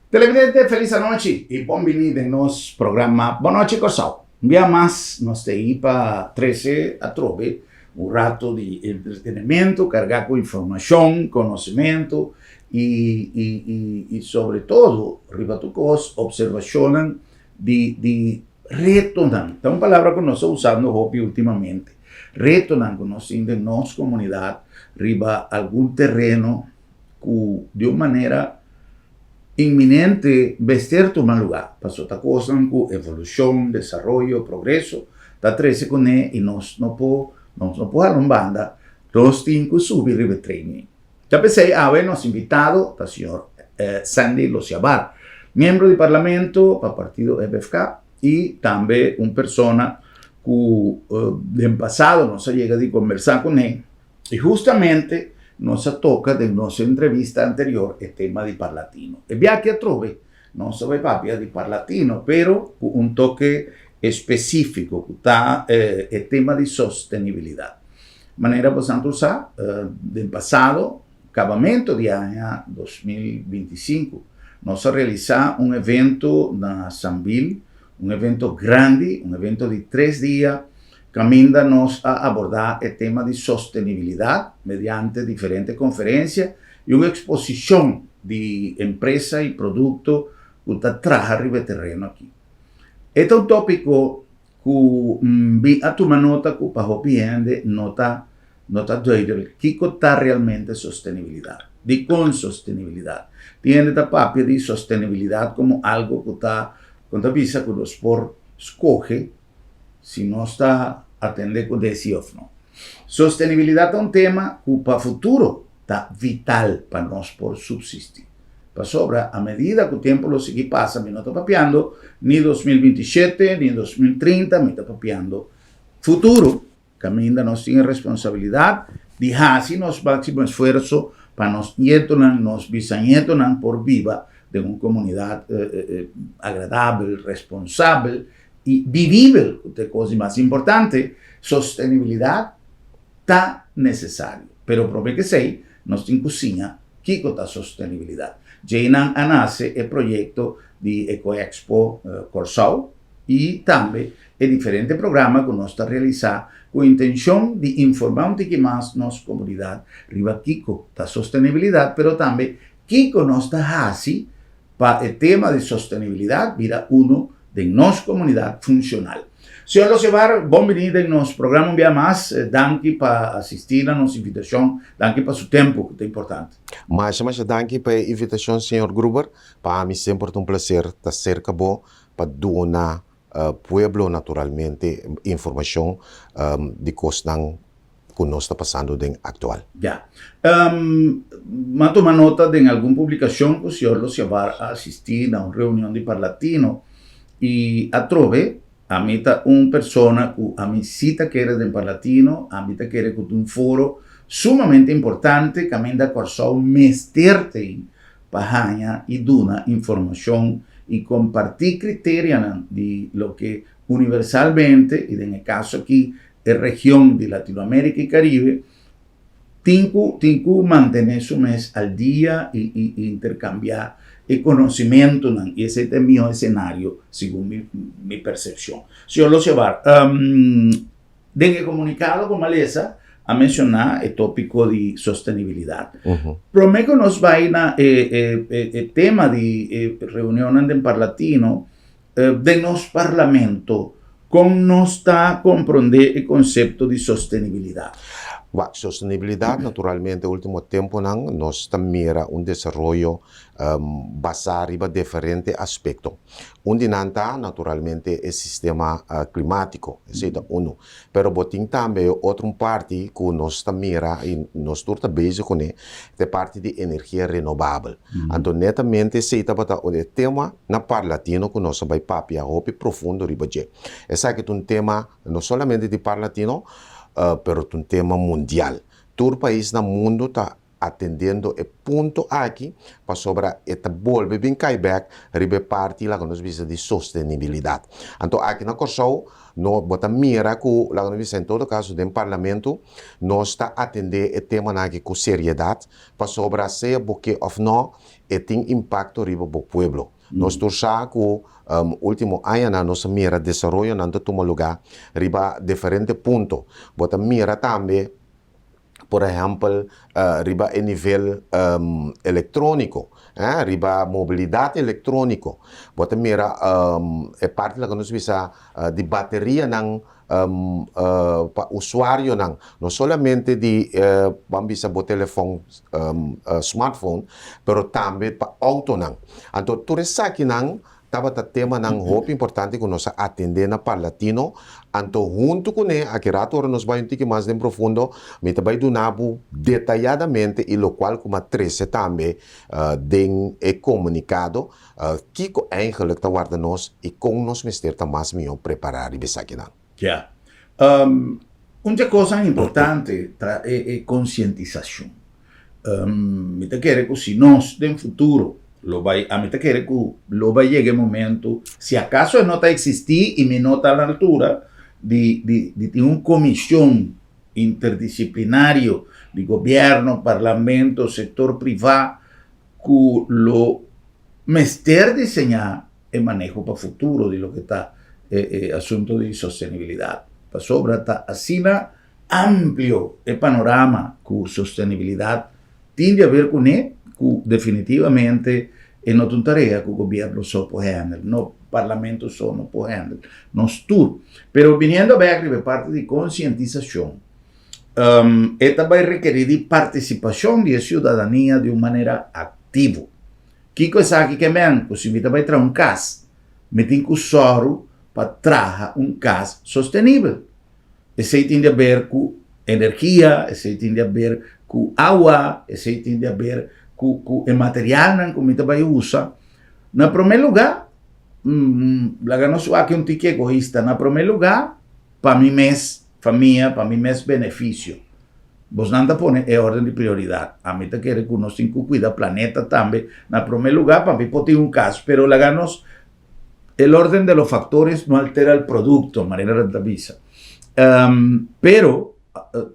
Televidente, felis anochi i bon bini den nos programa Bon Nochi Kòrsou. Un bia mas nos ta ei pa trese atrobe un rato di entretenimento kargá ku informashon, konosementu i i i i sobre todo riba tur kos opservashonnan di di retonan. Ta un palabra ku nos ta usando hopi ultimamente. Retonan ku nos tin den nos komunidat riba algun tereno ku di un manera inminente mester tuma lugá, pasobra ta kosnan ku evolushon, desaroyo, progreso ta trese kuné i nos no por nos no por hala un banda, nos tin ku subi riba e trein ei. Ta p'esei awe nos invitado ta señor Sandy Losiabar, miembro di parlamento pa partido FFK i tambe un persona ku den pasado nos a yega di kombersá kuné. I hustamente nos a toka den nos entrevista anterior e tema di Parlatino. E biaha atrobe nos a bai papia di Parlatino, pero ku un toke espesífiko ku ta e tema di sostenibilidat. Manera bosan tur sa, den pasado, kabamentu di aña 2025, nos a realisá un evento na Sambil, un evento grandi, un evento di tres dia, Kaminda nos a abordá e tema di sostenibilidat mediante diferente konferensia i un eksposishon di empresa i produkto ku ta traha riba e tereno aki. E ta un tópiko ku mi a tuma nota ku pa hopi hende no ta no ta duidelijk kiko ta realmente sostenibilidat. Dikon sostenibilidat? Tin hende ta papia di sostenibilidat komo algu ku ta ku ta bisa ku nos por skohe si nos ta atende ku desi of no. Sostenibilidat ta un tema ku pa futuro ta vital pa nos por subsisti. Pasobra a medida ku tempu lo sigui pasa mi no ta papiando ni 2027 ni 2030, mi ta papiando futuro kaminda nos tin e responsabilidat di hasi nos máksimo esfuerso pa nos nietonan, nos bisanietonan por biba den un komunidat agradabel, responsabel i vivibel, ku ta e kos di mas importante. Sostenibilidat ta nesesario, pero promé ku esei nos tin ku siña kiko ta sostenibilidat. Djeinan a nase e proyekto di Ecoexpo Kòrsou i tambe e diferente programa ku nos ta realisá ku intenshon di informá un tiki mas nos komunidat riba kiko ta sostenibilidat, pero tambe kiko nos ta hasi pa e tema di sostenibilidat bira uno den nos komunidat funshonal. Señor Losiabar, bon bini den nos programa un bia mas. Danki pa asistí na nos invitashon. Danki pa su tempu ku ta importante. Masha masha danki pa e invitashon señor Gruber. Pa ami semper ta un plaser ta serka bo pa duna pueblo naturalmente informashon di kosnan ku nos ta pasando den aktual. Ya. M'a tuma nota den algun publikashon ku señor Losiabar a asistí na un reunion di Parlatino i atrobe ami ta un persona ku ami sí ta kere den Parlatino, ami ta kere ku ta un foro sumamente importante kaminda Kòrsou mester tin pa haña i duna informashon i kompartí kriterianan di loke universalmente, i den e kaso akí e region di Latinoamérica i Caribe, tin ku tin ku mantené su mes al dia i i interkambiá e konosimentunan i esei ta e mihó esenario segun mi mi persepshon. Señor Losiabar, den e komunikado ku mi a lesa a menshoná e tópiko di sostenibilidat. Promé ku nos bai na e e e tema di e reunionnan den Parlatino, Den nos parlamento, kon nos ta komprondé e konsepto di sostenibilidat? Wak, sostenibilidat naturalmente ultimo temponan nos ta mira un desaroyo basá riba diferente aspekto. Un di nan ta naturalmente e sistema klimátiko, esei ta unu. Pero bo tin tambe e otro un parti ku nos ta mira i nos tur ta bezig kuné, ta e parti di energia renobabel. Anto netamente esei tabata un e tema na Parlatino ku nos a bai papia hopi profundo riba dje. Esaki ta un tema no solamente di Parlatino, pero ta un tema mundial. Tur pais na mundu ta atendendo e punto aki pasobra e ta bolbe bin kai bek riba e parti laga nos bisa di sostenibilidat. Anto aki na Kòrsou. No, bo ta mira ku, laga nos bisa, en todo kaso den Parlamento nos ta atendé e temanan aki ku seriedat, pasobra sea bo ke òf nò, e tin impakto riba bo pueblo. Nos tur sa ku último añanan nos a mira desaroyonan ta tuma lugá riba diferente punto. Bo ta mira tambe, por ehèmpel, riba e nivel elektróniko, riba mobilidat elektróniko. Bo ta mira e parti laga nos bisa di baterianan pa usuarionan, no solamente di ban bisa bo telefòn smartphone, pero tambe pa outonan. Anto tur esakinan Tabata temanan hopi importante ku nos a atendé na Parlatino, anto huntu kuné, aki rato ora nos bai un tiki mas den profundo, mi ta bai duna bo detayadamente i lokual ku mi a trese tambe den e komunikado, kiko eigenlik ta warda nos i kon nos mester ta mas mihó prepará riba esakinan. Ya. Un dje kosnan importante ta e konsientisashon. Mi ta kere ku si nos den futuro lo bai, ami ta kere ku lo bai yega e momento, si akaso e no ta eksistí i mi no ta a la altura di di di tin un komishon interdisiplinario di gobièrnu, parlamento, sektor privá ku lo mester diseñá e maneho pa futuro di loke ta e e asunto di sostenibilidat. Pasobra ta asina amplio e panorama ku sostenibilidat tin di haber kuné ku definitivamente e no ta un tarea ku gobièrnu so por hèndel, no parlamento so no por hèndel, nos tur. Pero biniendo bèk riba e parti di konsientisashon, e ta bai rekerí di partisipashon di e siudadania di un manera aktivo. Kiko esaki ke men? Ku si mi ta bai traha un kas, mi tin ku sòru pa traha un kas sostenibel. Esei tin di haber ku energia, esei tin di haber ku awa, esei tin di haber ku ku e materialnan ku mi ta bai usa. Na promé lugá, laga nos wak un tiki egoista, na promé lugá pa mi mes famia, pa mi mes benefisio. Bosnan ta pone e órden di prioridat. Ami ta kere ku nos tin ku kuida planeta tambe na promé lugá pa mi por tin un kas, pero laga nos El orden de los factores no altera el producto, manera nan ta bisa. Pero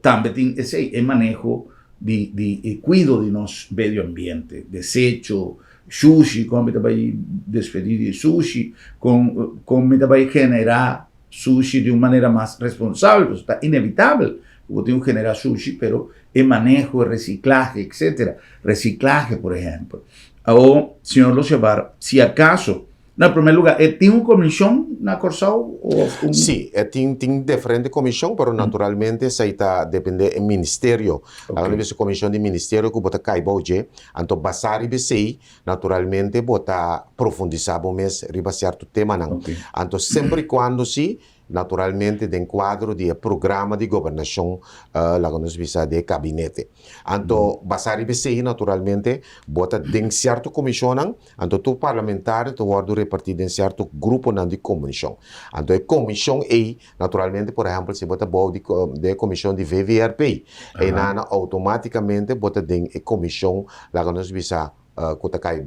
tambe tin esey, e maneho di di e cuido di nos medio ambiente, desecho, shushi, con mi ta bay despedi di e sushi, con con mi ta bay genera sushi di un manera mas responsabel, pasobra ta inevitabel cu bo tin cu genera sushi, pero e maneho, e reciclahe, etcetera. Reciclahe, por ehempel. Awor, señor Losjabar, si acaso, na primer lugar, e tin un comision na Corsou of un. Sí, e tin tin diferente comision, pero naturalmente esai ta depende e ministerio. Laga nos bisa comision di ministerio cu bo ta cay bou dje, anto basa riba esey, naturalmente bo ta profundisa bo mes riba cierto temanan. Anto semper y cuando si, Naturalmente den kuadro di e programa di gobernashon, laga nos bisa di e kabinete. Anto basá riba esei naturalmente bo ta den sierto komishonnan, anto tur parlamentario ta wòrdu repartí den sierto gruponan di komishon. Anto e komishon ei naturalmente por ehèmpel si bo ta bou di den e komishon di VVRP, einan outomátikamente bo ta den e komishon laga nos bisa ku ta kai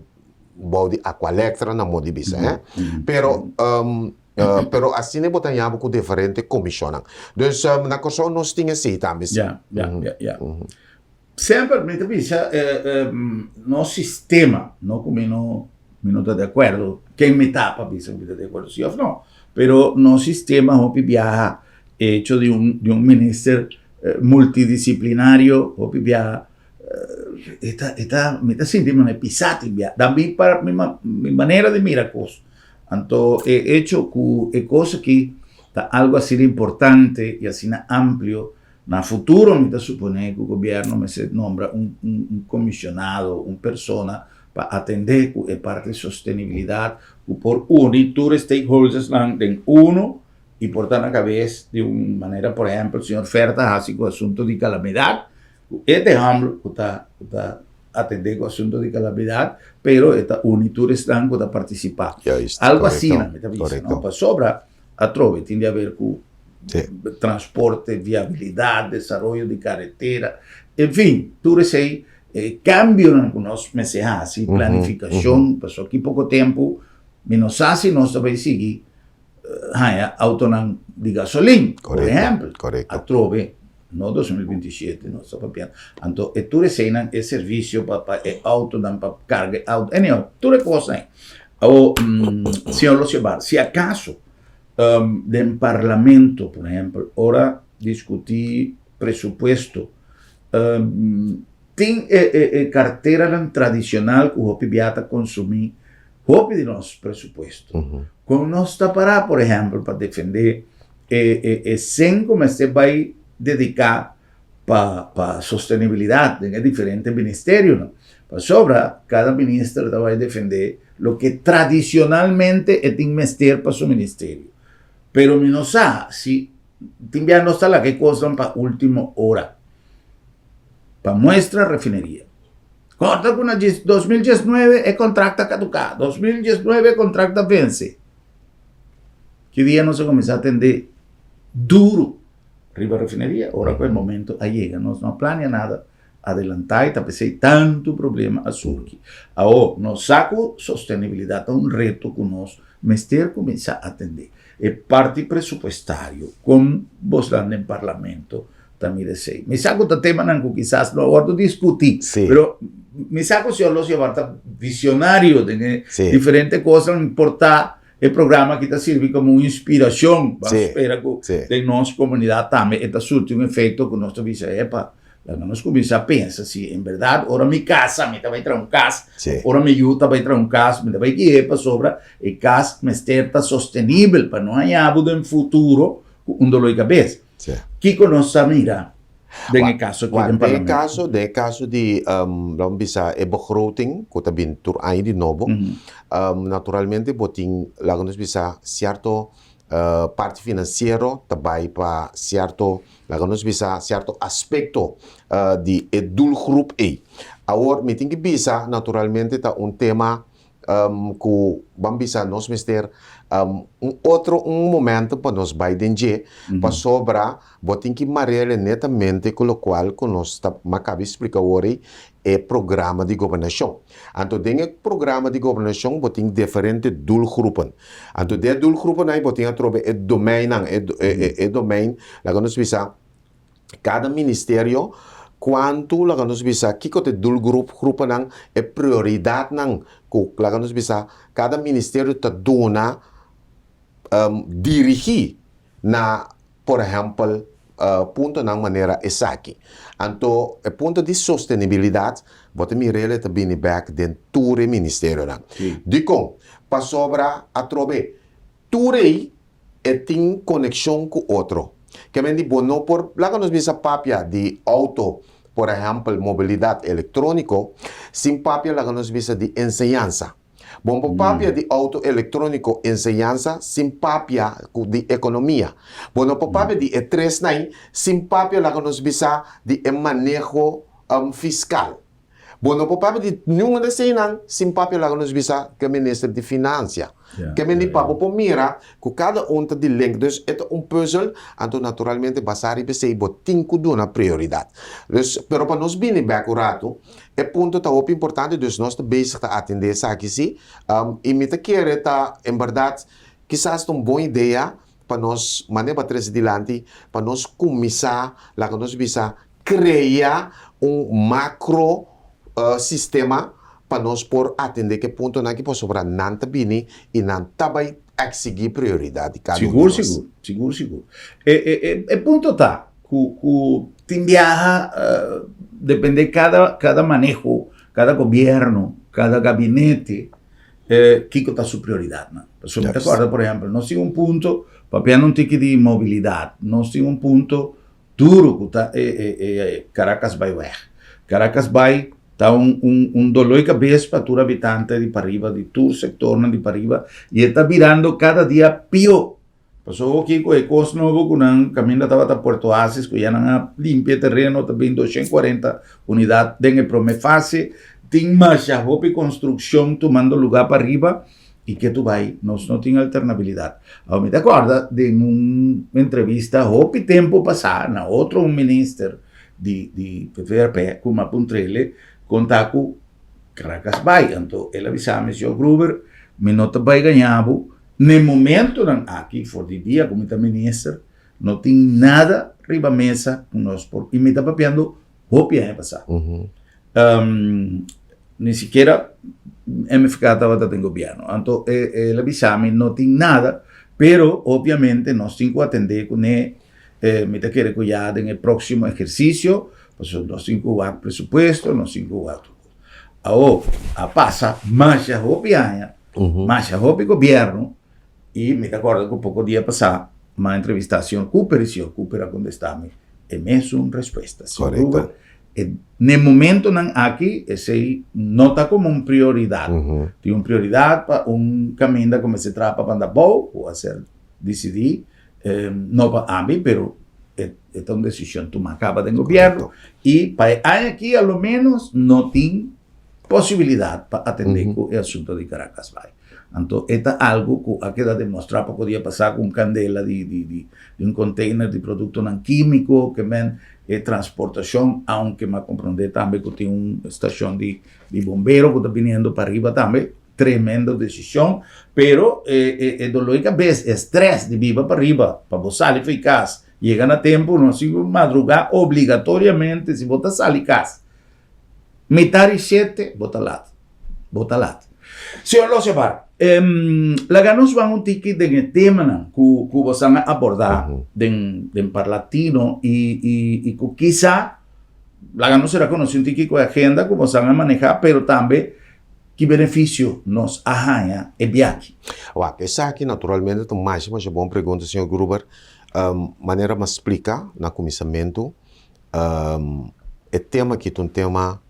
bou di Aqualectra na modo di bisa, hè. Pero pero asina bo ta yama ku diferente komishonnan. Dus na Kòrsou nos tin esei tambe si. Ya, ya, ya, ya. Semper mi ta bisa nos sistema, no ku mi no mi no ta di akuerdo, ken mi ta pa bisa ku mi ta di akuerdo si òf no, pero nos sistema hopi biaha hecho di un di un minister multidisiplinario hopi biaha E ta, e ta, mi ta sinti mi pisá tin bia. Dan mi pa mi mi manera di mira kos. Anto e hecho ku e kos aki ta algo asina importante i asina amplio, na futuro mi ta suponé ku gobièrnu mester nombra un un un komisionado, un persona pa atendé ku e parti sostenibilidat ku por uni tur e stakeholdersnan den uno i por ta na kabes di un manera, por ehèmpel señor Fer ta hasi ku asunto di kalamidat, Ku e ta e hòmber ku ta ku ta atendé ku asuntu di kalamidat, pero e ta uni tur esnan ku ta partisipá. Juist, Algu korekto, asina mi ta bisa, no? korekto. Pasobra atrobe tin di haber ku Sí. transporte, viabilidat, desaroyo di karetera, en fin, tur esei e kambionan ku nos mester hasi, planifikashon, pasobra aki poko tempu mi no sa si nos ta bai sigui. Haña autonan di gasolin, por ehèmpel. Atrobe, no 2027, nos ta papiando. Anto e tur eseinan, e servisio pa pa e autonan, pa karga e auto, anyhow, tur e kosnan ei. Awor, señor Losjebar, si akaso den parlamento, por ehèmpel, ora diskutí presupuesto, tin e e karteranan tradishonal ku hopi bia ta konsumí Hopi di nos presupuesto. Kon nos ta pará, por ehèmpel, pa defendé e e e sen ku mester bai dediká pa pa sostenibilidat den e diferente ministerionan? Pasobra kada minister ta bai defendé loke tradishonalmente e tin mester pa su ministerio. Pero mi no sa si tin bia nos ta laga e kosnan pa último ora. Pa muestra refineria. Corda cu na 2019 e contract a caduca, 2019 e contract a vence. Ki dia nos a cuminsa atende duro riba refineria? Ora cu e momento a yega, nos no a planea nada adelanta y ta pesey tanto problema a surgi. Awor, nos sa cu sostenibilidad ta un reto cu nos mester cuminsa atende. E parti presupuestario, con bosnan den parlamento ta mira esei. Mi sa ku ta temanan ku kisas no a wòrdu diskutí, pero mi sa ku señor Losjebar ta visionario den e diferente kosnan, por ta e programa aki ta sirbi komo un inspirashon. Ban spera ku den nos komunidat tambe e ta surti un efekto ku nos ta bisa, epa, laga nos kuminsá pensa si en bèrdat ora mi kasa mi ta bai traha un kas, òf ora mi yu ta bai traha un kas mi ta bai gui'é pasobra e kas mester ta sostenibel pa no haña bo den futuro ku un doló di kabes. Kiko nos ta mira den e kaso aki den parlamento? Den e kaso di, laten bisa, e begroting ku ta bin tur aña di nobo, naturalmente bo tin, laga nos bisa, sierto parti finansiero ta bai pa sierto, laga nos bisa, sierto aspekto di e doelgroep ei. Awor, mi tin ki bisa, naturalmente ta un tema ku ban bisa nos mester un otro un momento pa nos bai den dje, pasobra bo tin ki marele netamente ku lokual ku nos ta m'a kaba di splika awor ei, e programa di gobernashon. Anto den e programa di gobernashon bo tin diferente doelgroepen. Anto den e doelgroepen ei bo tin atrobe e domeinnan, e domein, laga nos bisa, Kada ministerio kuantu laga nos bisa kiko ta e doelgroep, gruponan, e prioridatnan ku laga nos bisa kada ministerio ta duna dirigí na por ehèmpel puntonan manera esaki. Anto e punto di sostenibilidat bo ta mira el e ta bini bèk den tur e ministerionan. Dikon? Pasobra atrobe tur ei e tin konekshon ku otro. Ke men di bo no por laga nos bisa papia di outo, por ehèmpel mobilidat elektróniko, sin papia laga nos bisa di enseñansa. Bo no por papia di outo elektróniko, enseñansa, sin papia ku di ekonomia. Bo no por papia di e tresnan ei sin papia laga nos bisa di e maneho fiskal. Bo no por papia di niun di eseinan sin papia laga nos bisa ku e minister di Finansia. Ke men di pa bo por mira ku kada un ta di link. Dus e ta un pùzel, anto naturalmente basá riba esei bo tin ku duna prioridat. Dus, pero pa nos bini bèk un ratu, e punto ta hopi importante, dus nos ta bezig ta atendé esaki sí. I mi ta kere ta en bèrdat kisas ta un bon idea pa nos manera pa trese dilanti pa nos kuminsá laga nos bisa Krea un makro sistema pa nos por atendé ku e puntonan aki pasobra nan ta bini i nan ta bai eksigí prioridat di kada un di Sigur, nos. sigur, sigur, sigur. E, e, e, e punto ta ku, ku tin biaha depende kada, kada maneho, kada gobierno, kada gabinete, kiko ta su prioridatnan. Pasobra mi ta kòrda, por ehèmpel, nos tin un punto, papiando un tiki di mobilidat, nos tin un punto Duro ku ta e e Caracasbaaiweg. Caracasbaai ta un un un doló di kabes pa tur habitante di pariba, di tur sektornan di pariba, i e ta birando kada dia pió. Pasobra oki ku e kos nobo ku nan kaminda tabata Puerto Asis ku ya nan a limpia e tereno ta bin 240 unidat den e promé fase, tin masha hopi konstrukshon tumando lugá pariba. I ke tu bai, nos no tin alternabilidat. Awor mi ta kòrda den un entrevista hopi tempu pasá na otro un minister di di VRP ku mi a puntr'ele kon ta ku Caracas bai. Anto el a bisa mi, Señor Gruber, mi no ta bai gaña bo. Na e momentonan aki, for di dia ku mi ta minister, no tin nada riba mesa ku nos por, i mi ta papiando hopi aña pasá. Ni sikiera MFK tabata den gobièrnu. Anto el a bisa mi no tin nada, pero obviamente nos tin ku atendé kuné, mi ta kere ku ya den e próksimo ehersisio, pasobra nos tin ku wak presupuesto, nos tin ku wak tur kos. Awor, a pasa masha hopi aña, masha hopi gobièrnu, i mi ta kòrda ku poko dia pasá mi a entrevistá señor Cooper i señor Cooper a kontestá mi e mesun respuesta. Señor Cooper, n'e momentonan aki esei no ta komo un prioridat. Tin un prioridat pa un kaminda ku mester traha pa banda abou ku a ser disidí, no pa ami, pero e ta un desishon tumá kaba den gobièrnu i pa e aña aki a lo ménos no tin posibilidat pa atendé ku e asunto di Caracasbaai. Anto e ta algu ku a keda demostrá poko dia pasá ku un kandela di di di un container di produktonan kímiko ke men e transportashon, aunke mi a komprondé tambe ku tin un stashon di di bombero ku ta biniendo pariba tambe, tremendo desishon, pero e e e doló di kabes, e strès di biba pariba pa bo sali for di kas, yega na tempu, no si bo madrugá obligatoriamente si bo ta sali kas. Mitar i shete, bo ta lat. Bo ta lat. Señor Losjabar, laga nos ban un tiki den e temanan ku ku bosan a abordá den den Parlatino i i i ku kisa laga nos sera konosí un tiki ku e agenda ku bosan a manehá, pero tambe ki benefisio nos a haña e biachi. Wak, esaki naturalmente ta un masha masha bon pregunta, señor Gruber. Manera mi a splika na kuminsamentu, E tema aki ta un tema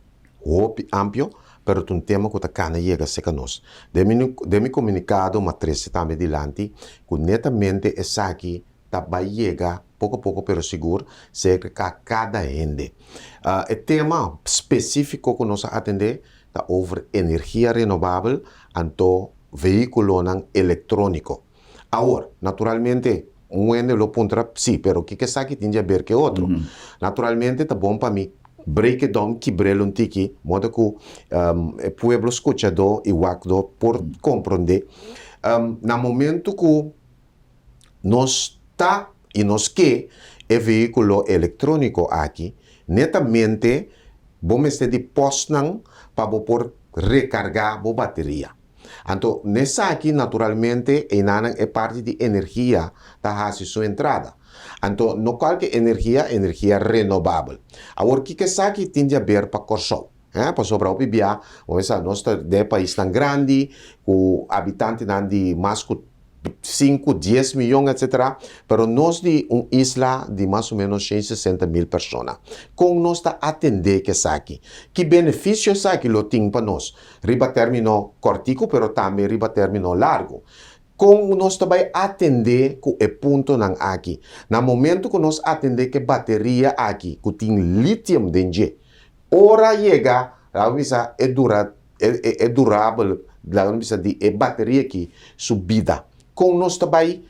hopi amplio, pero ta un tema ku ta kana yega serka nos. Den mi den mi komunikado mi a trese tambe dilanti ku netamente esaki ta bai yega poko poko pero sigur serka kada hende. E tema spesífiko ku nos a atendé ta over energia renobabel anto vehíkulonan elektróniko. Awor, naturalmente, un hende lo puntra, sí, pero kiko esaki tin di haber ku e otro? Naturalmente ta bon pa mi break it down, kibr'el un tiki, modo ku e pueblo skuchadó i wakdó por komprondé. Na momento ku nos ta i nos ke e vehíkulo elektróniko aki, netamente bo mester di pòstnan pa bo por rekargá bo bateria. Anto n'esaki naturalmente einanan e parti di energia ta hasi su entrada. Anto no kualke energia, energia renobabel. Awor kiko esaki tin di haber pa Kòrsou? He, pasobra hopi bia, bo mester sa nos ta den e paisnan grandi ku abitantenan di mas ku sinku, dies miyon etcetera, pero nos di un isla di mas o menos shen sesenta mil persona. Kon nos ta atendé ku esaki? Ki benefisio esaki lo tin pa nos riba término kòrtiku pero tambe riba término largu? Kon nos ta bai atendé ku e puntonan aki? Na momentu ku nos atendé ku e bateria aki ku tin litium den dje, Ora yega, laga mi bisa e dura e e durabel, laga mi bisa di e bateria aki su bida. Kon nos ta bai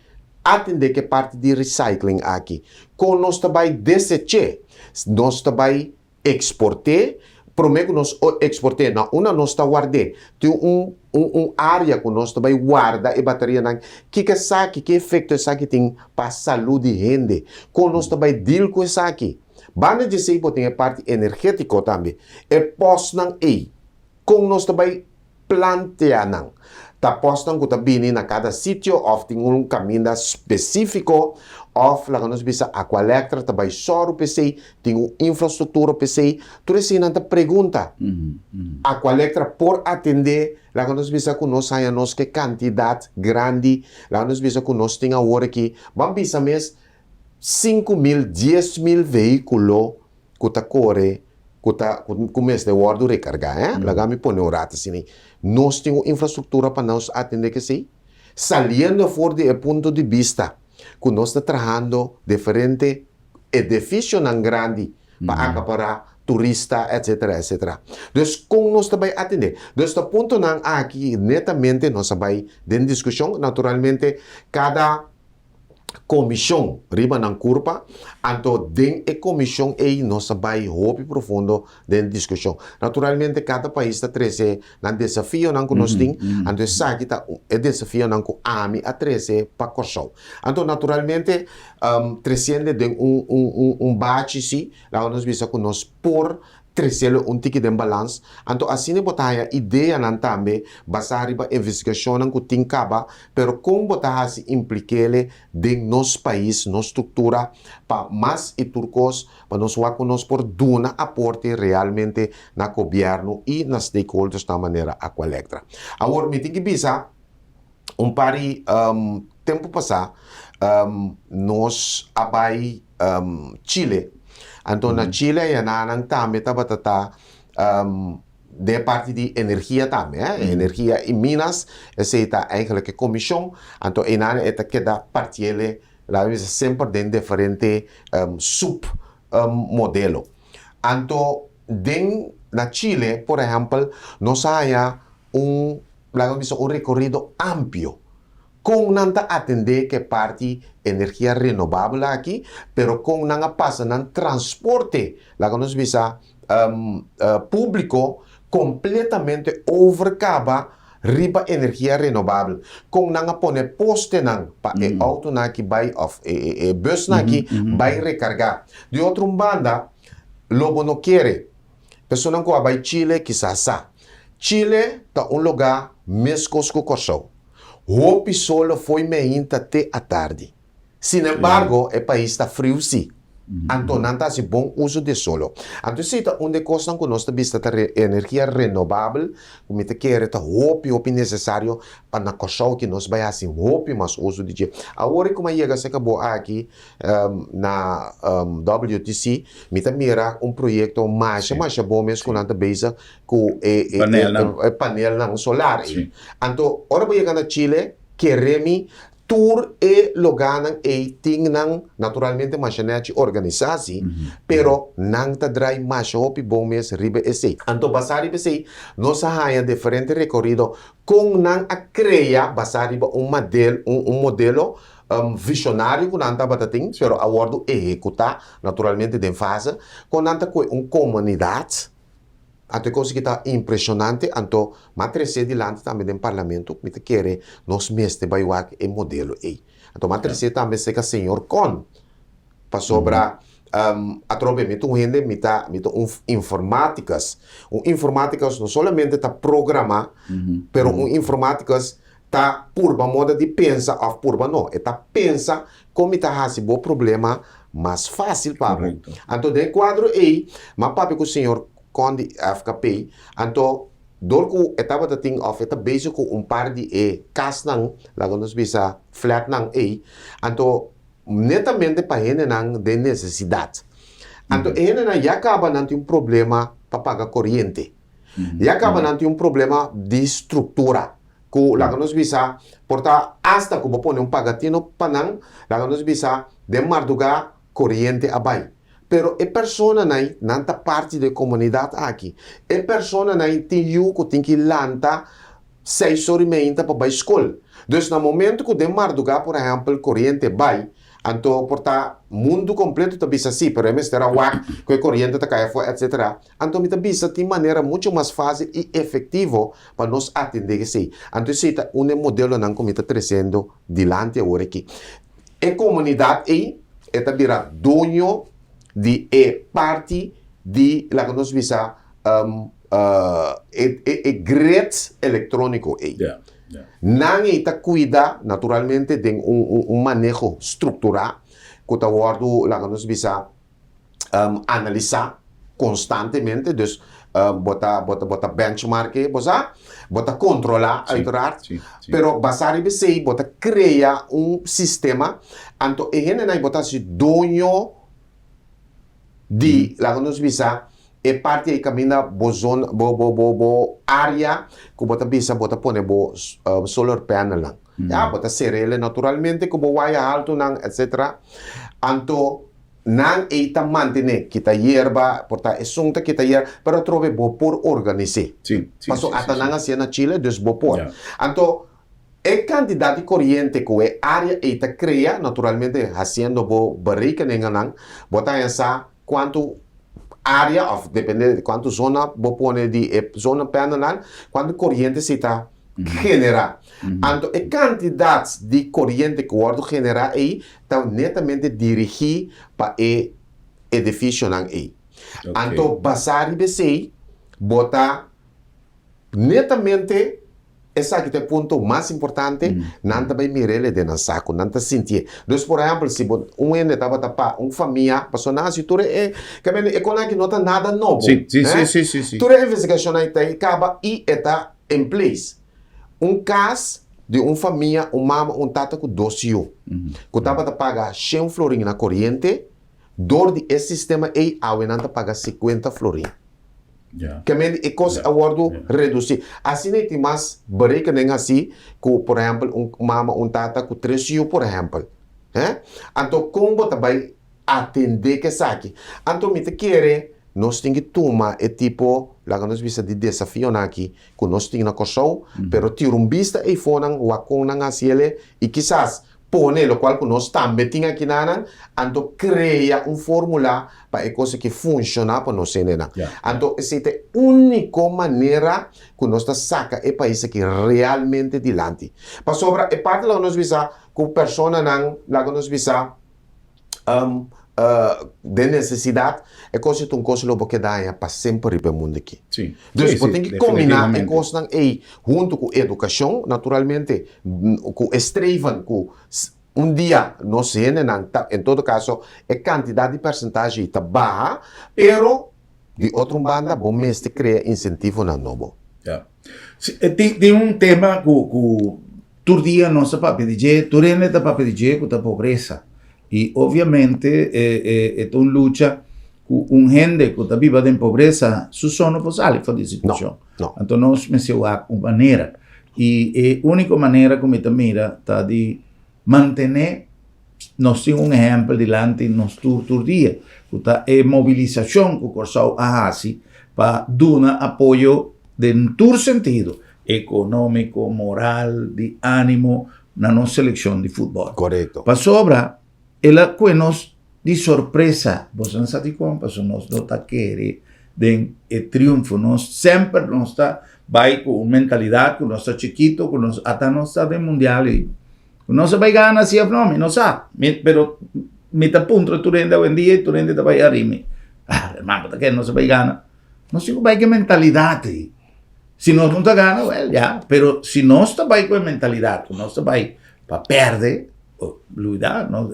atendé ku e parti di recycling aki? Kon nos ta bai desech'é? Nos ta bai eksport'é? Promé ku nos eksport'é, na unda nos ta ward'é? Tin un un un área ku nos ta bai warda e baterianan? Kiko esaki, ki efekto esaki tin pa salú di hende? Kon nos ta bai deal ku esaki? Banda di esei bo tin e parti energétiko tambe. E pòstnan ei, kon nos ta bai plantea nan? Ta pòstnan ku ta bini na kada sitio òf tin un kaminda spesífiko òf laga nos bisa Aqualectra ta bai sòru pa esei, tin un infrastruktura pa esei? Tur eseinan ta pregunta. Aqualectra por atendé laga nos bisa ku nos haña nos ke kantidat grandi, laga nos bisa ku nos tin awor aki. Ban bisa mes 5000, 10,000 vehíkulo ku ta kore, ku ta, ku mester wòrdu rekargá, hè? Laga mi pone un rato asina. Nos tin un infrastruktura pa nos atendé kesei? Saliendo for di e punto di bista ku nos ta trahando diferente edifisionan grandi pa akapará turista, etsetera, etsetera. Dus kon nos ta bai atendé? Dus ta puntonan aki netamente nos a bai den diskushon. Naturalmente kada. Komishon riba nan kurpa, anto den e komishon ei nos a bai hopi profundo den diskushon. Naturalmente kada pais ta trese nan desafionan ku nos tin, anto esaki ta e desafionan ku ami a trese pa Kòrsou. Anto naturalmente tresiendo den un un un bachi si, laga nos bisa ku nos por Treselo un tiki den balans, anto asina bo ta haña ideanan tambe basá riba investigashonnan ku tin kaba, pero kon bo ta hasi implik'ele den nos pais, nos struktura, pa mas i tur kos, pa nos wak ku nos por duna aporte realmente na gobièrnu i na stakeholders na manera Aqualectra. Awor mi tin ki bisa un par di tempu pasá nos a bai Chile. Anto na Chile ayana nan tambe tabata ta den e parti di energia tambe, energia i minas, esei ta eigenlijk e komishon. Anto einan e ta keda partiele, laga mi bisa, semper den diferente sub modelo. Anto den na Chile, por ehèmpel, nos a haña un, laga mi bisa, un rekorido amplio kon nan ta atendé ku e parti energia renobabel aki, pero kon nan a pasa nan transporte, laga nos bisa, públiko kompletamente over kaba riba energia renobabel. Kon nan a pone postenan pa e outonan aki bai òf e busnan aki bai rekargá. Di otro un banda, lo bo no kere. Personan ku a bai Chile kisas sa. Chile ta un lugá meskos ku Kòrsou. Hopi solo fo'i meinta te atardi. Sinembargo, e pais ta friu sí. Anto nan ta hasi bon uso di e solo. Anto esei ta un di e kosnan ku nos ta bista ta energia renobabel ku mi ta kere ta hopi hopi nesesario pa na Kòrsou ki nos bai hasi hopi mas uso di dje. Awor ku mi a yega serka bo aki na WTC mi ta mira un proyekto masha masha bon mes ku nan ta bezig ku e e panelnan solar ei. Anto ora bo yega na Chile kere mi tur e loganan ei tin nan naturalmente masha nechi organisá si, pero nan ta drai masha hopi bon mes riba esei. Anto basá riba esei nos a haña diferente rekorido kon nan a krea basá riba un madel un modelo visionario ku nan tabata tin, pero a wòrdu ehekutá naturalmente den fase, kon nan ta kohe un komunidat, anto e kos aki ta impreshonante, anto m'a tres'é dilanti tambe den parlamento, mi ta kere nos mester bai wak e modelo ei. Anto m'a tres'é tambe serka señor Kon, pasobra atrobe mi ta un hende, mi ta mi ta un informaticus, un informaticus no solamente ta programa, pero un informaticus ta purba moda di pensa of purba no, e ta pensa kon mi ta hasi bo problema mas fácil pa bo. Anto den e kuadro ei, m'a papia ku señor Kon di FKP, anto dor ku e tabata tin of e ta bezig ku un par di e kasnan, laga nos bisa flatnan ei, anto netamente pa hendenan den nesesidat. Anto e hendenan ya kaba nan tin un problema pa paga koriente. Ya kaba nan tin un problema di struktura ku laga nos bisa por ta asta ku bo pone un pagatino pa nan, laga nos bisa den mardugá koriente a bai. Pero e personanan nan ta parti di e komunidat aki. E personanan tin yu ku tin ki lanta seis ora i meinta pa bai skol. Dus na momento ku den mardugá por ehèmpel koriente bai, anto por ta mundu kompleto ta bisa si, pero e mester a wak ku e koriente ta kai afó etsetera. Anto mi ta bisa tin manera mucho mas fácil i efectivo pa nos atendé esei. Anto esei ta un e modelonan ku mi ta tresiendo dilanti awor aki. E komunidat ei e ta bira doño di e parti di laga nos bisa e grid elektróniko ei. Nan ei ta kuida naturalmente den un maneho strukturá ku ta wòrdu laga nos bisa analisá konstantemente, dus bo ta bo ta bo ta benchmark bo sa, bo ta kontrolá uiteraard, pero basá riba esei bo ta krea un sistema, anto e hendenan bo ta hasi doño di, laga nos bisa, e parti ei kaminda bo zona bo bo bo bo área ku bo ta bisa bo ta pone bo solar panelnan, ya bo ta ser'el naturalmente ku bo waya haltunan etcetera, anto Nan ei ta mantené kita yerba, por ta esun ta kita yerba, pero atrobe bo por organis'é. Sí, sí, Paso sí, ata sí, nan sí. hasié na Chile, dus bo por. Ya. Anto, E kantidat di koriente ku e área ei ta krea, naturalmente hasiendo bo berekeningennan, bo ta haña sa kuantu área òf depende di kuantu zona bo pone di e zonnepanelnan, kuantu koriente si ta generá. Anto e kantidat di koriente ku wòrdu generá ei ta netamente dirigí pa e edifisionan ei. Anto basá riba esei bo ta netamente Esaki ta e punto mas importante, nan ta bai mir'el den nan saku, nan ta sintié. Dus por ehèmpel, si bo un hende tabata pa un famia, pasobra nan hasi tur e, ke e kon aki no ta nada nobo. Sí, sí, sí, sí, sí, sí. Tur e investigashonnan ei ta ei kaba i e ta in place. Un kas di un famia, un mama, un tata ku dos yu, ku tabata paga shen florin na koriente, dor di e sistema ei awe nan ta paga sikuenta florin. Ke men e kos a wòrdu redusí. Asina e tin mas berekening hasí ku por ehèmpel un mama, un tata ku tres yu por ehèmpel. He? Anto kon bo ta bai atendé ku esaki? Anto mi ta kere nos tin ki tuma e tipo, laga nos bisa, di desafionan aki ku nos tin na Kòrsou, pero tira un bista eifonan wak kon nan hasi el'e i kisas Pone lokual ku nos tambe tin akinanan, anto krea un fórmula pa e kos aki funshoná pa nos hendenan. Anto esei ta e úniko manera ku nos ta saka e pais aki realmente dilanti. Pasobra e parti laga nos bisa ku personanan, laga nos bisa den nesesidat, e kos ei ta un kos lo bo keda haña pa semper riba e mundu aki. Dus bo tin ki kombiná e kosnan ei huntu ku edukashon, naturalmente, ku e streven ku un dia nos hendenan ta, en todo kaso e kantidat di persentahe ei ta baha, pero di otro un banda bo mester krea insentivonan nobo. Ya. Si, tin, tin un tema ku, ku tur dia nos ta papia di dje, tur hende ta papia di dje ku ta pobresa. I obviamente e, e, e ta un lucha ku un hende ku ta biba den pobresa su so no por sali for di e situashon. No, no. Anto nos mester wak un manera. I e úniko manera ku mi ta mira ta di mantené Nos tin un ehèmpel dilanti nos tur tur dia, ku ta e mobilisashon ku Kòrsou a hasi pa duna apoyo den tur sentido, ekonómiko, moral, di ánimo, na nos selekshon di futbòl. Korekto. Pasobra el a kue nos di sorpresa. Boso no sa dikon? Pasobra nos no ta kere den e triunfo. Nos semper nos ta bai ku un mentalidat ku nos ta chikito, ku nos ata nos ta den mundial ei. Ku nos a bai gana si of no, mi no sa. Mi, pero mi ta puntra tur hende awendia i tur hende ta bai hari mi. Ah, herman, bo ta kere nos a bai gana? Nos tin ku bai ku e mentalidat ei. Si nos no ta gana, wel, ya. Pero si nos ta bai ku e mentalidat ku nos ta bai pa pèrdè, olbida, no,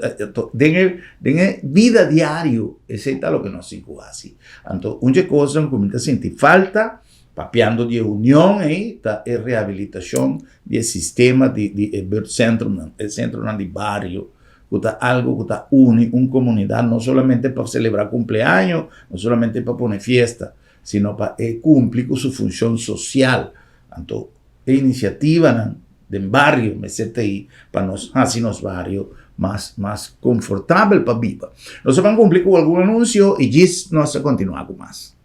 den e, den e bida diario, esei ta loke nos tin ku hasi. Anto, un dje kosnan ku mi ta sinti falta, Papiando di e union ei ta e rehabilitacion di e sistema di di e buurtcentrumnan, e centronan di bario, cu ta algo cu ta uni un comunidad no solamente pa celebra cumpleaño, no solamente pa pone fiesta, sino pa e cumpli cu su funcion social. Anto e iniciativanan den bario mester ta ei pa nos haci nos bario mas mas confortabel pa biba. Nos a ban cumpli cu algun anuncio y djis nos a continua cu mas.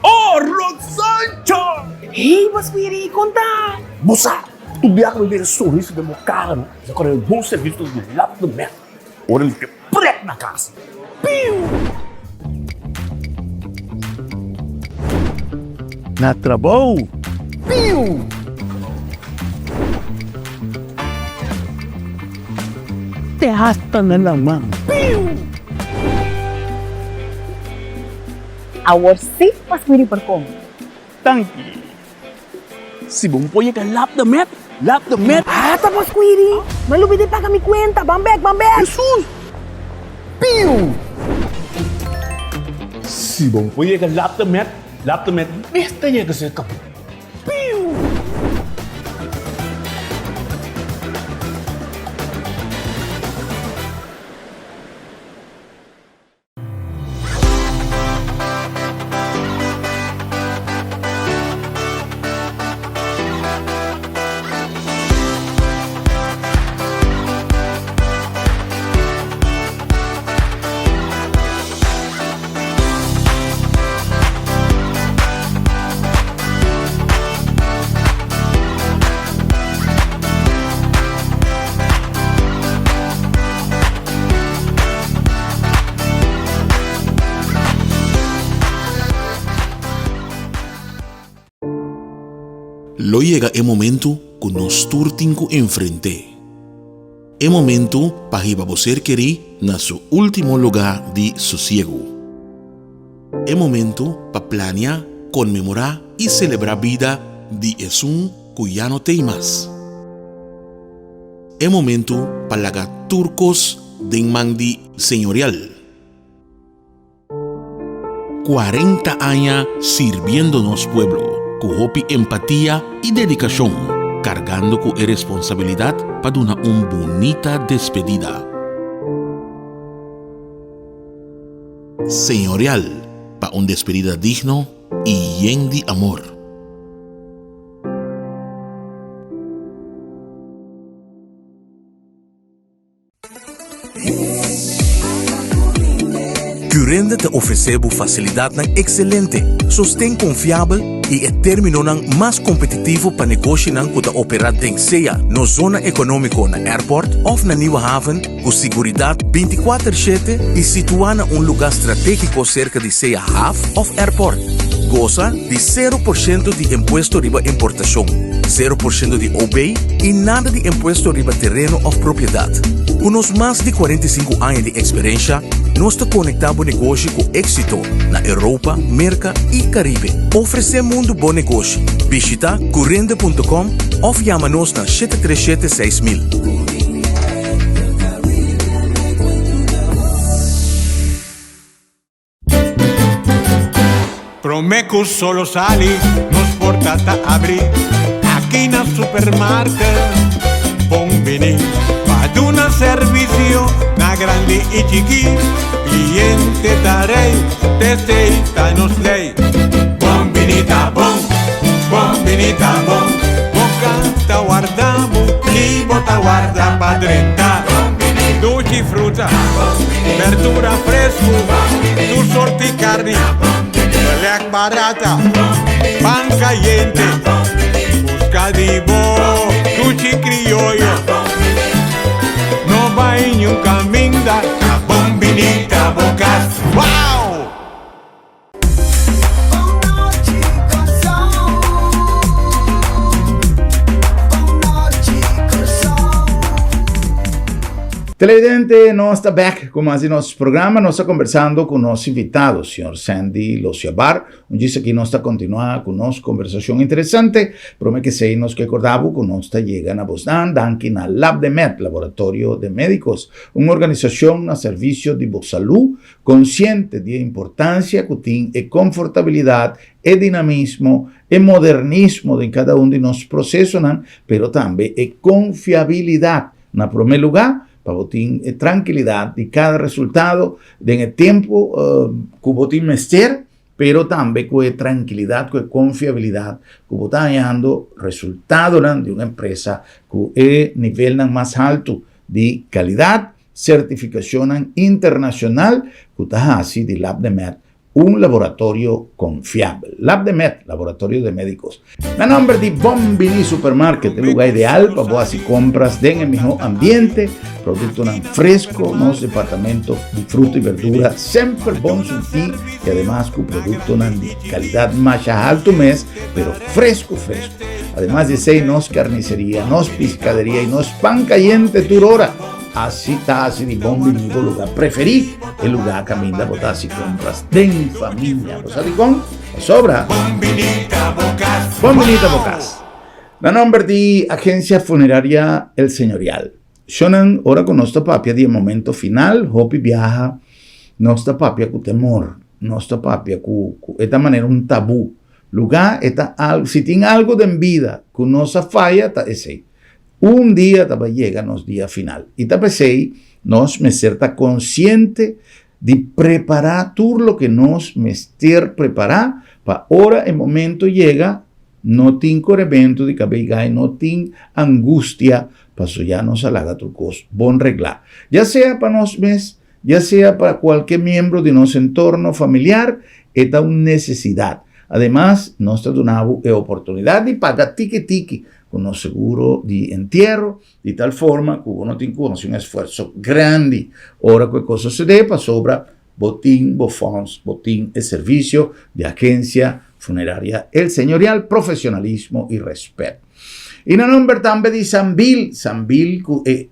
Oh, Rosancho! Hey, bo Sweetie, kon ta? Bo sa, tur biaha ku mi mira sonrisa den bo kara no, mi ta kòrda e bon servisio di Lap de Mèt. Ora mi ke prek na kas. Piu! Na trabou. Piu! Te hasta na laman. Piu! Awor sí bo Sweetie por kome. Danki. Si bo por yega lap de met, lap de met. Ata bo Squiri, mi a lubida di paga mi cuenta, ban bek, ban bek. Hesus! Piu! Si bo por yega lap de met, lap de met mester yega serka bo. Piu! Lo yega e momentu ku nos tur tin ku enfrent'é. E momentu pa hiba bo ser kerí na su último lugá di sosiegu. E momentu pa plania, konmemorá i selebrá bida di esun ku ya no t'ei mas. E momentu pa laga tur kos den man di Señorial. 40 aña sirbiendo nos pueblo ku hopi empatia i dedikashon, kargando ku e responsabilidat pa duna un bunita despedida. Señorial pa un despedida digno i yen di amor. Curinde ta ofresé bo fasilidatnan ekselente, sosten konfiabel i e términonan mas kompetitivo pa negoshinan ku ta operá den sea nos zona ekonómiko na Airport òf na Nieuwe Haven ku siguridat bintikuater shete i situá na un lugá stratégiko serka di sea haf òf airport. Gosa di sero por shento di impuesto riba importashon, sero por shento di OB i nada di impuesto riba tereno òf propiedat. Ku nos mas di 45 aña di eksperensha, nos ta konektá bo negoshi ku éksito na Europa, Merka i Karibe. Ofresé mundu bo negoshi. Bishita currende.com òf yama nos na 737 6000. Prome cu solo sali, nos porta ta abri aki na supermarket. Bon bini pa duna servicio na grandi y chiki. Cliente ta rey, t'esey ta nos ley. Bon bini ta bon, bon bini ta bon. Boca ta warda bo y bo ta warda pa drenta. Dushi fruta, berdura fresku, tur sorti karni, belek barata, pan kayente, buska di bo dushi krioyo. No bai niun kaminda, ta bon bini ta bo kas. Wow! Televidente, nos ta back cu mas di nos programa. Nos ta conversando cu nos invitado, señor Sandy Losiabar. Un djis aki nos ta continua cu nos conversacion interesante. Prome que esey nos ke corda bo cu nos ta yega na bosnan danki na Lab de Med, Laboratorio de Medicos, un organisacion na servicio di bo salud Konsiente di e importansia ku tin e konfortabilidat, e dinamismo, e modernismo den kada un di nos prosesonan, pero tambe e konfiabilidat na promé lugá, pa bo tin e trankilidat di kada resultado den e tempu ku bo tin mester, pero tambe ku e trankilidat, ku e konfiabilidat ku bo ta hañando resultadonan di un empresa ku e nivelnan mas haltu di kalidat. Sertifikashonnan internashonal ku ta hasi di LabdeMed un laboratorio konfiabel. LabdeMed, Laboratorio de Médicos. Na nòmber di Bon Bini Supermarket, e lugá ideal pa bo hasi kompras den e mihó ambiente, produktonan fresko, nos departamento di fruta i berdura semper bon surtí i ademas ku produktonan di kalidat masha haltu mes, pero fresko fresko. Ademas di esei nos karniseria, nos piskaderia i nos pan kayente tur ora. Asi ta hasi di bon bini bo lugar preferí, e lugar kaminda bo ta hasi kompras den famia. Bo sa dikon? Pasobra. Bon bini ta bo kas. Bon bini ta bo kas. Na nomber di Agencia Funeraria El Señorial. Shonnan, ora ku nos ta papia di e momento final, hopi biaha nos ta papia ku temor, nos ta papia ku ku e ta manera un tabú. Lugar e ta algu, si tin algu den bida ku nos a faya ta esei. Un dia ta bai yega nos dia final i ta p'esei nos mester ta konsiente di prepará tur loke nos mester prepará pa ora e momento yega no tin korementu di kabei gai, no tin angustia paso ya nos a laga tur kos bon reglá. Ya sea pa nos mes, ya sea pa kualke miembro di nos entorno familiar, e ta un nesesidat. Ademas, nos ta duna bo e oportunidat di paga tiki tiki ku nos seguro di entiero, di tal forma ku bo no tin ku hasi un esfuerso grandi ora ku e kos sosodé, pasobra bo tin bo fonds, bo tin e servisio di agensia. Funeraria El Señorial, profesionalismo y respet. Y na nomber tambe di Sambil, Sambil cu e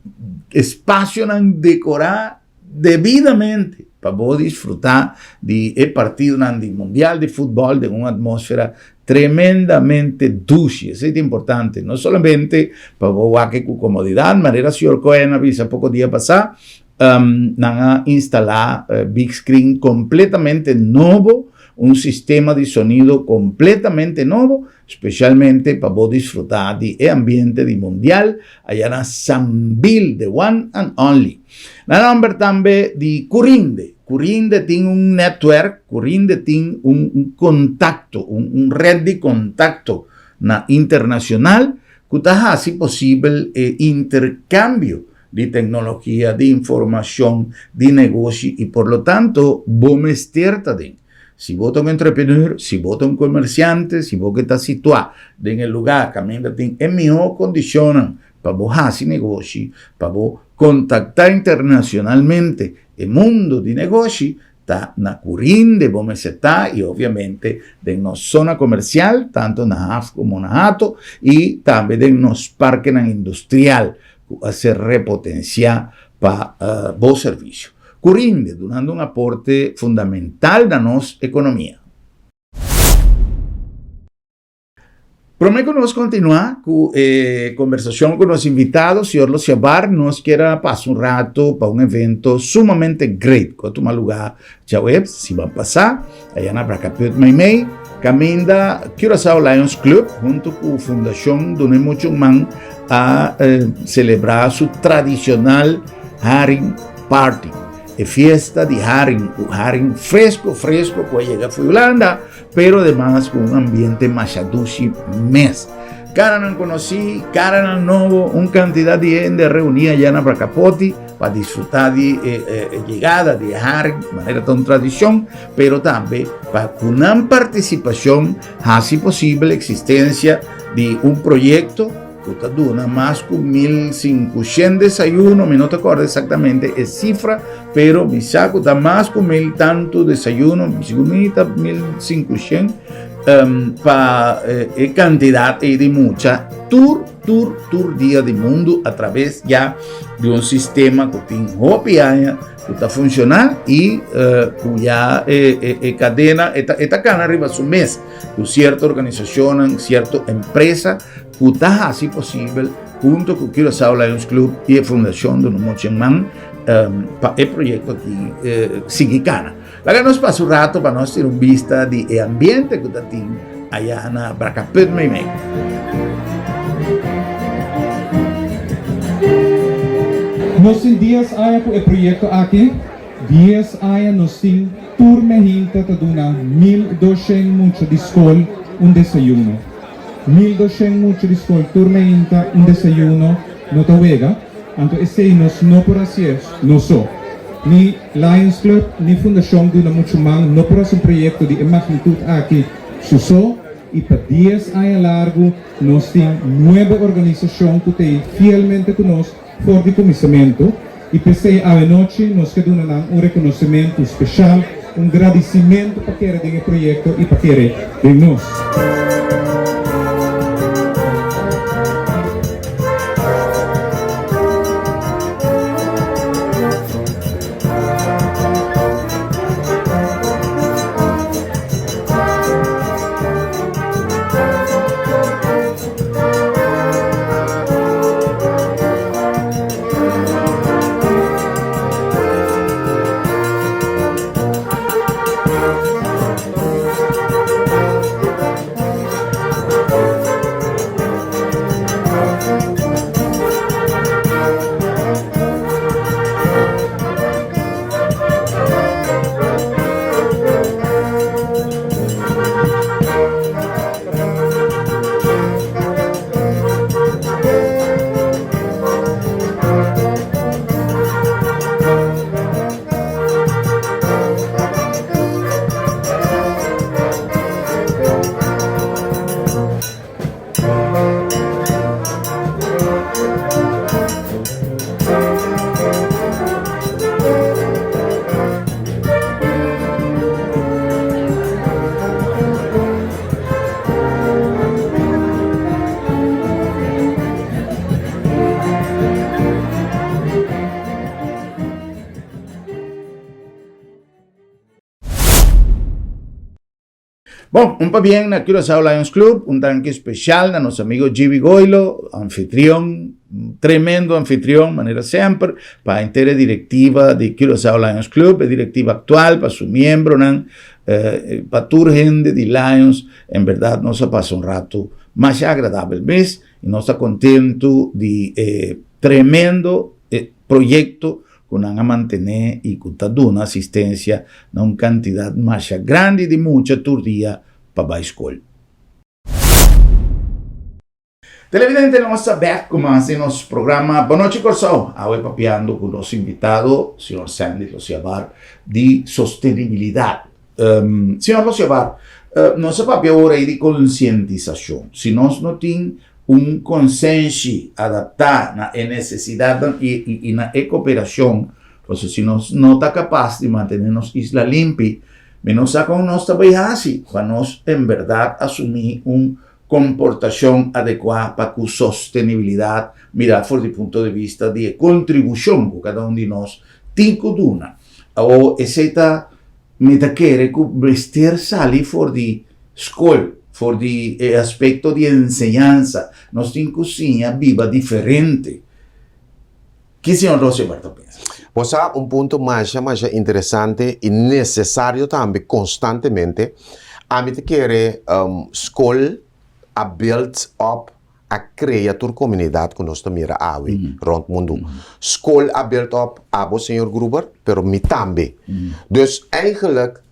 espacionan decora debidamente pa bo disfruta di e partidonan di Mundial di Futbol den un atmosfera tremendamente dushi. Esey ta importante, no solamente pa bo wak cu comodidad, manera señor Cohen a bisa poco dia pasa, Nan a instalá big screen kompletamente nobo, un sistema di sonido kompletamente nobo, spesialmente pa bo disfrutá di e ambiente di Mundial aya na Sambil, the one and only. Na nòmber tambe di Curinde. Curinde tin un netwerk, Curinde tin un kontakto, un red di kontakto na internashonal ku ta hasi posibel e interkambio di tecnologia, di informacion, di negoshi y por lo tanto bo mester ta den. Si bo ta un entrepreneur, si bo ta un comerciante, si bo ke ta situa den e lugar caminda tin e miho condicionnan pa bo haci negoshi, pa bo contacta internacionalmente e mundo di negoshi, ta na Curinde bo mester ta y obviamente den nos zona comercial, tanto na haf como na Hato y tambe den nos parkenan industrial cu a ser repotencia pa bo servicio. Curinde dunando un aporte fundamental na nos economia. Prome ku nos kontinuá ku e kombersashon ku nos invitado, señor Losiabar, nos kier a pasa un rato pa un evento sumamente great ku a tuma lugá djaweps, siman pasá, aya na Brakkeput Meimei, kaminda Curaçao Lions Club huntu ku Fundashon Duna e Mucha un Man a selebrá su tradishonal Haring Party, e fiesta di haring, ku haring fresku fresku ku a yega for Hulanda. Pero ademas ku un ambiente masha dushi mes. Karanan konosí, karanan nobo, un kantidat di hende a reuní ayá na Bracapoti pa disfrutá di e yegada di e haring, manera ta un tradishon, pero tambe pa ku nan partisipashon hasi posibel eksistensia di un proyekto ku ta duna mas ku 1500 desayuno, mi no ta kòrda eksaktamente e sifra, pero mi sa ku ta mas ku mil tantu desayuno, sigur mi ta 1500, um, pa e kantidat ei di mucha tur, tur, tur dia di mundu a traves ya di un sistema ku tin hopi aña ku ta funshoná i uh, ku ya e, e, e kadena e ta, e ta kana riba su mes ku sierto organisashonnan, sierto empresa ku ta hasi posibel hunto ku Curaçao Lions Club i e Fundashon Duna Mochi en Man pa e proyekto aki sigui kana. Laga nos pasa un rato pa nos tira un bista di e ambiente ku ta tin aya na Brakkeput meimei. Nos tin dies aña ku e proyekto aki, dies aña nos tin tur mehinta ta duna 1200 mucha di skol un desayuno. 1200 mucha di skol tur meinta un desayuno no ta wega, anto esei nos no por hasié nos so. Ni Lions Club ni Fundashon Duna Muchu Man no por hasi un proyekto di e magnitut aki su so i pa dies aña largu nos tin nuebe organisashon ku ta ei fielmente ku nos for di kuminsamentu i p'esei awenochi nos ke duna nan un rekonosementu speshal, un gradisimentu pa kere den e proyekto i pa kere den nos. Bon, un pabien na Curaçao Lions Club, un danki special na nos amigo Gibi Goilo, anfitrion, tremendo anfitrion, manera semper, pa henter e directiva di Curaçao Lions Club, e directiva actual, pa su miembronan, eh, pa tur hende di Lions, en berdad nos a pasa un rato masha agradabel mes, y nos ta contento di e tremendo proyecto ku nan a mantené i ku ta duna asistensia na un kantidat masha grandi di mucha tur dia pa bai skol. Televidente nos ta bek ku mas di nos programa Bon Nochi Kòrsou, awe papiando ku nos invitado señor Sandy Losiabar di sostenibilidat. Señor Losiabar, nos a papia ora ei di konsientisashon. Si nos no tin un konsenshi adaptá na e nesesidatnan i na e koperashon, pasobra si nos no ta kapas di mantené nos isla limpi, mi no sa kon nos ta bai hasi pa nos en bèrdat asumí un komportashon adekuá pa ku sostenibilidat mirá for di punto di bista di e kontribushon ku kada un di nos tin ku duna. Awor esei ta Mi ta kere ku mester sali for di skol, for di e aspekto di enseñansa. Nos tin ku siña biba diferente. Ki señor Rosenberg ta pensa? Bo sa un punto masha masha interesante i nesesario tambe konstantemente. Ami ta kere skol a build up a krea tur komunidat ku nos ta mira awe rònt mundu. Skol a build up abo señor Gruber, pero mi tambe. Dus eigenlijk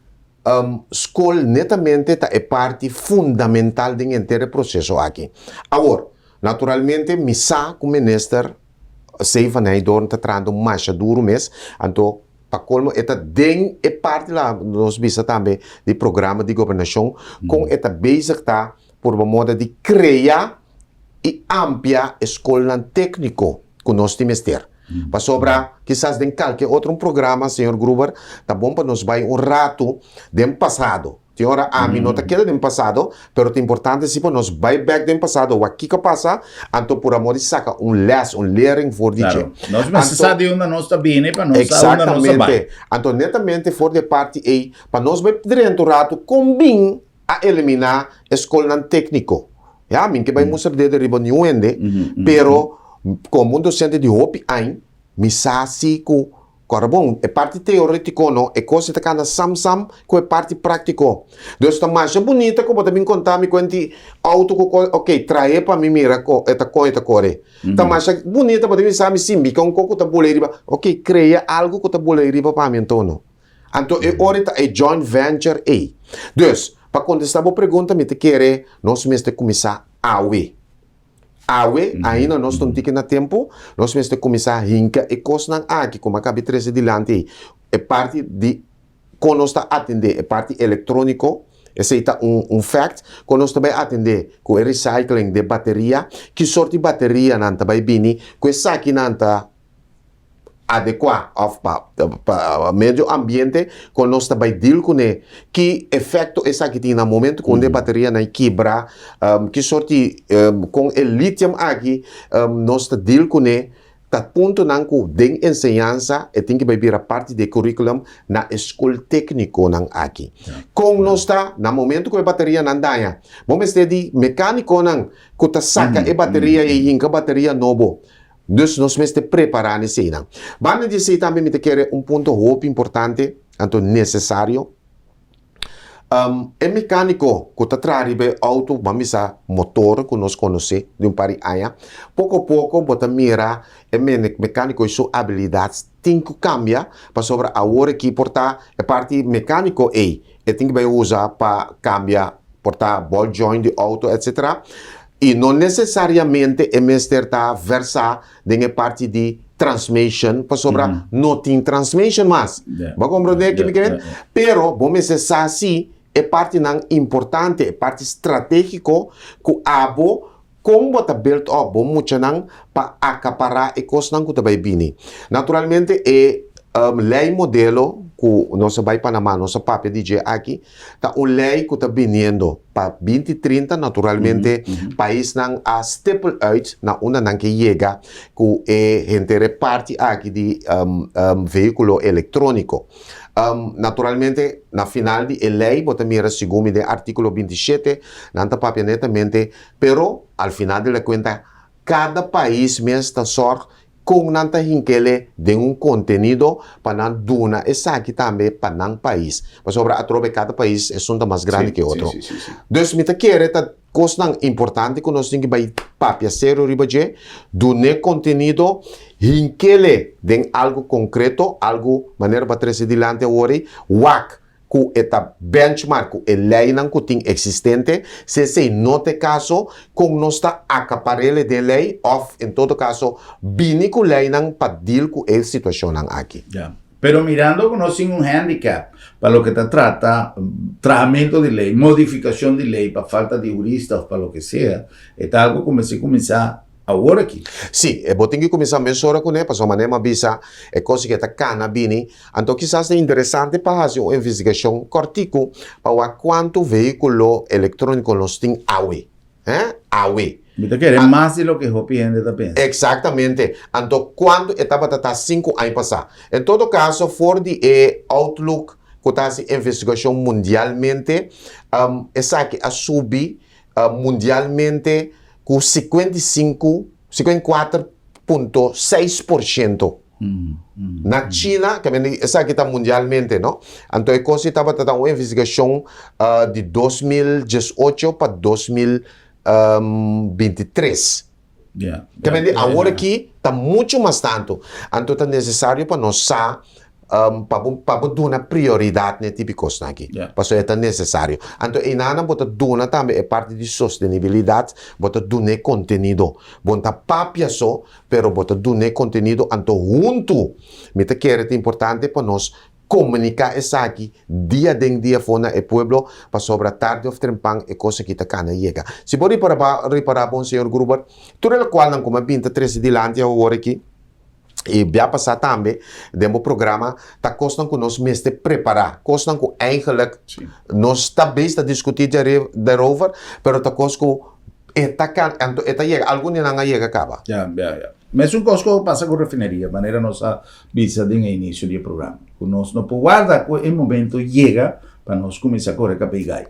skol netamente ta e parti fundamental den henter e proseso aki. Awor, naturalmente mi sa ku minister Steve van Heydoorn ta trahando masha duru mes, anto pa kolmo e ta den e parti la nos bisa tambe di programa di gobernashon kon e ta bezig ta Purba moda di krea i amplia e skolnan tékniko ku nos tin mester. Pasobra kisas den kalke otro un programa, señor Gruber, ta bon pa nos bai un ratu den pasado. Tin ora ami no ta keda den pasado, pero ta importante si pa nos bai bèk den pasado, wak kiko a pasa, anto purba moda di saka un lès, un lering for di dje. Claro. Nos mester sa di unda nos ta bini pa nos sa unda nos ta bai. Eksaktamente. Anto netamente for di e parti ei, pa nos bai drenta un ratu kon bin a eliminá e skolnan tékniko. Ya, mi ke bai mustra dedo riba niun hende, pero komo un dosente di hopi añ, mi sa si ku, kòrda bon, e parti teorétiko no, e kos ta kanda sam sam ku e parti práktiko. Dus ta masha bunita ku bo ta bin konta mi kuenti outo ku kos, oke, trae pa mi mira kon e ta kon e ta kore. Ta masha bunita bo ta bin sa mi si, mi ke un kos ku ta bula riba, oke, krea algu ku ta bula riba pa mi anto no. Anto e ora ta e joint venture ei. Dus, pa kontestá bo pregunta mi ta kere nos mester kuminsá awe. Awe, ainda nos ta un tiki na tempu, nos mester kuminsá hinka e kosnan aki ku mi a kabi trese dilanti ei. E parti di kon nos ta atendé e parti elektróniko, esei ta un un fact, kon nos ta bai atendé ku e recycling di e bateria, ki sort di baterianan ta bai bini, ku esakinan ta adekuá òf pa pa medio ambiente kon nos ta bai deal kuné, ki efekto esaki tin na momento ku un di e baterianan kibra, ki sort di kon e lithium aki nos ta deal kuné, ta puntonan ku den enseñansa e tin ki bai bira parti di e curriculum na e skol teknikonan aki. Kon nos ta na momento ku e baterianan daña, bo mester di mekanikonan ku ta saka e bateria i hinka bateria nobo. Dus nos mester prepará na eseinan. Banda di esei tambe mi ta kere un punto hopi importante, anto nesesario. E mekániko ku ta traha riba e outo, ban bisa motor ku nos konosé di un par di aña, poko poko bo ta mira e mekániko i su abilidat tin ku kambia, pasobra awor aki por ta e parti mekániko ei e tin ku bai usa pa kambia por ta ball joint di auto etcetera y no necesariamente e mester ta versa den e parti di transmission pasobra no tin transmission mas. Bo a comprende ke mi ke? Pero bo mester sa si e partinan importante, e parti strategico cu abo Kon bo ta build up bo muchanan pa akapará e kosnan ku ta bai bini? Naturalmente e lei modelo ku nos a bai Panama nos a papia di dje aki ta un lei ku ta biniendo pa binti trinta naturalmente paisnan a stipul uit na unda nan ke yega ku e henter e parti aki di vehikulo elektroniko. Naturalmente na final di e lei bo ta mira segun mi den artikulo 27 nan ta papia netamente pero al final di la kuenta kada pais mes ta sòrg Kon nan ta hink'ele den un kontenido pa nan duna esaki tambe pa nan pais. Pasobra atrobe kada pais esun ta mas grandi ke otro. Dus mi ta kere ta kosnan importante ku nos tin ki bai papia serio riba dje, dun'é kontenido, hink'ele den algu konkreto, algu manera bo a trese dilanti awor ei, wak ku e ta benchmark ku e leinan ku tin eksistente, si esei no ta e kaso, kon nos ta akapar'el den lei òf en todo kaso bini ku leinan pa deal ku e situashonnan aki. Ya. Pero mirando ku nos tin un handicap pa loke ta trata trahamentu di lei, modifikashon di lei pa falta di hurista òf pa loke sea, e ta algu ku mester kuminsá Awor aki. Sí, e bo tin ki kuminsá mesora kuné, pasobra manera mi a bisa, e kos ke ta kana bini. Anto kisas ta interesante pa hasi un investigashon kòrtiku pa wak kuantu vehíkulo elektróniko nos tin awe. Hè? Awe. Mi ta kere mas di loke hopi hende ta pensa. Eksaktamente. Anto kuantu e tabata ta sinku aña pasá. En todo kaso, for di e outlook ku ta hasi investigashon mundialmente, esaki a subi mundialmente ku 55, 54.6 por shento. Na China, esaki ta mundialmente, no? Anto e kos ei tabata ta un investigashon di 2018 pa 2023. Ke men di awor aki ta muchu mas tantu. Anto ta nesesario pa nos sa pa bo pa bo duna prioridat na e tipo di kosnan aki. Pasobra e ta nesesario. Anto einanan bo ta duna tambe e parti di sostenibilidat, bo ta duna e kontenido. Bo no ta papia so, pero bo ta duna e kontenido. Anto huntu mi ta kere ta importante pa nos Komuniká esaki dia den dia for na e pueblo, pasobra tardi òf trempan e kos aki ta kana yega. Si bo ripará ripará bon señor Gruber, tur e lokualnan ku mi a bin ta trese dilanti awor aki, i bia pasá tambe den bo programa, ta kosnan ku nos mester prepará, kosnan ku eigenlik nos ta bes ta diskutí derover, pero ta kos ku e ta kan, anto e ta yega, algun di nan a yega kaba. Ya, ya, ya. Mesun kos ku a pasa ku refineria, manera nos a bisa den e inisio di e programa, ku nos no por warda ku e momento yega pa nos kuminsá kore kapei gai.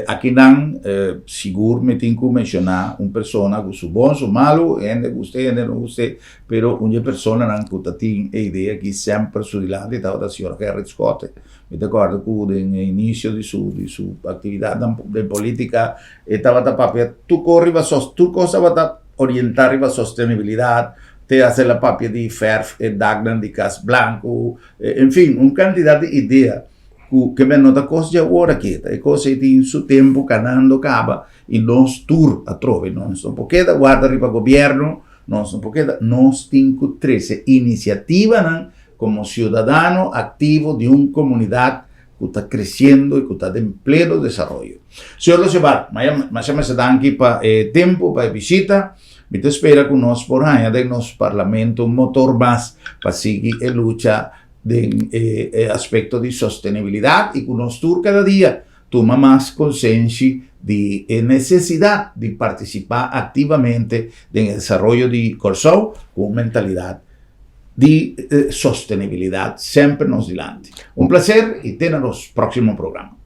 Akinan sigur mi tin ku menshoná un persona ku su bon, su malu, hende gust'é, hende no gust'é, pero un di e personanan ku ta tin e idea aki semper su dilanti tabata señor Gerrit Schotte. Mi ta kòrda ku den e inisio di su di su aktividatnan den politika e tabata papia tur kos riba sos tur kos tabata orientá riba sostenibilidat, te hasta el a papia di fèrf e daknan di kas blanku, en fin, un kantidat di idea ku ke men no ta kos di awor aki, ta e kos ei tin su tempu kanando kaba i nos tur atrobe, nos no por keda warda riba gobièrnu, nos no por keda, nos tin ku trese inisiativanan komo siudadano aktivo di un komunidat ku ta kresiendo i ku ta den pleno desaroyo. Señor Losibar, masha masha danki pa e tempu, pa e bishita. Mi ta spera ku nos por haña den nos parlamento un motor mas pa sigui e lucha den e aspekto di sostenibilidat i ku nos tur kada dia tuma mas konsenshi di e nesesidat di partisipá aktivamente den e desaroyo di Kòrsou ku un mentalidat di sostenibilidat semper nos dilanti. Un placer y te na nos proximo programa.